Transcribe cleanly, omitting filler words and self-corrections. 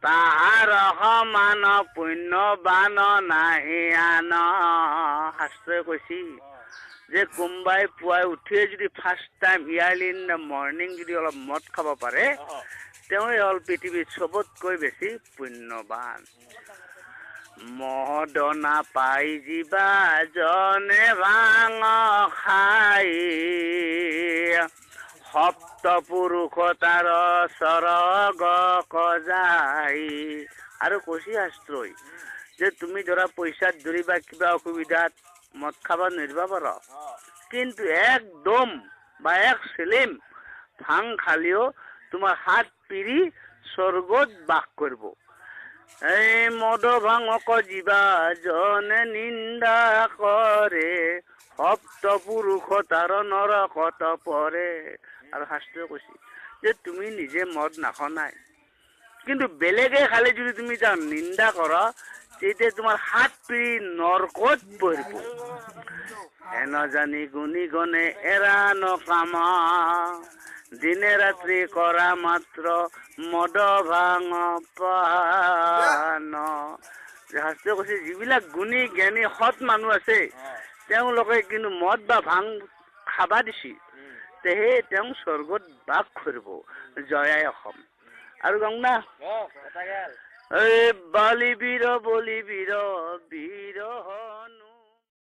তাহাৰ সমান পুণ্যবান নাহি আন। শাস্ত্ৰই কৈছি যে কোনোবাই পুৱাই উঠিয়ে যদি first time early in the morning যদি অলপ মদ খাব পাৰে, তেওঁৱে হ'ল পৃথিৱীত চবতকৈ বেছি পুণ্যবান। মদনা পাই যিবা জনে ভাং খাই, সপ্ত পুৰুষ তাৰ স্বৰ্গ যায়। আৰু কৈছে শাস্ত্ৰই যে তুমি ধৰা পইচাত ধৰি বা কিবা অসুবিধাত মদ খাব নিদিব পাৰ, কিন্তু একদম বা এক চিলিম ভাং খালেও তোমাৰ হাত পিৰি স্বৰ্গত বাস কৰিব। এই মদ ভাঙক যিবা জনে নিন্দা কৰে, সপ্ত পুৰুষ তাৰ নৰকত পৰে। আৰু শাস্ত্ৰই কৈছে যে তুমি নিজে মদ নাখনাই, কিন্তু বেলেগে খালে যদি তুমি তাক নিন্দা কৰা, তেতিয়া তোমাৰ হাত পিৰি নৰকত পৰিব। হেন জানি গুণী গণে এৰা নকাম, দিনে ৰাত্ৰি কৰা মাত্ৰ মদ ভাং পান। শাস্ত্ৰই কৈছে যিবিলাক গুণী জ্ঞানী সৎ মানুহ আছে, তেওঁলোকে কিন্তু মদ বা ভাং খাবা দিছি, তেহে তেওঁ স্বৰ্গত বাস কৰিব। জয়াই অসম। আৰু গংনা এই বালি বীৰ বলি বীৰ বীৰ হনু।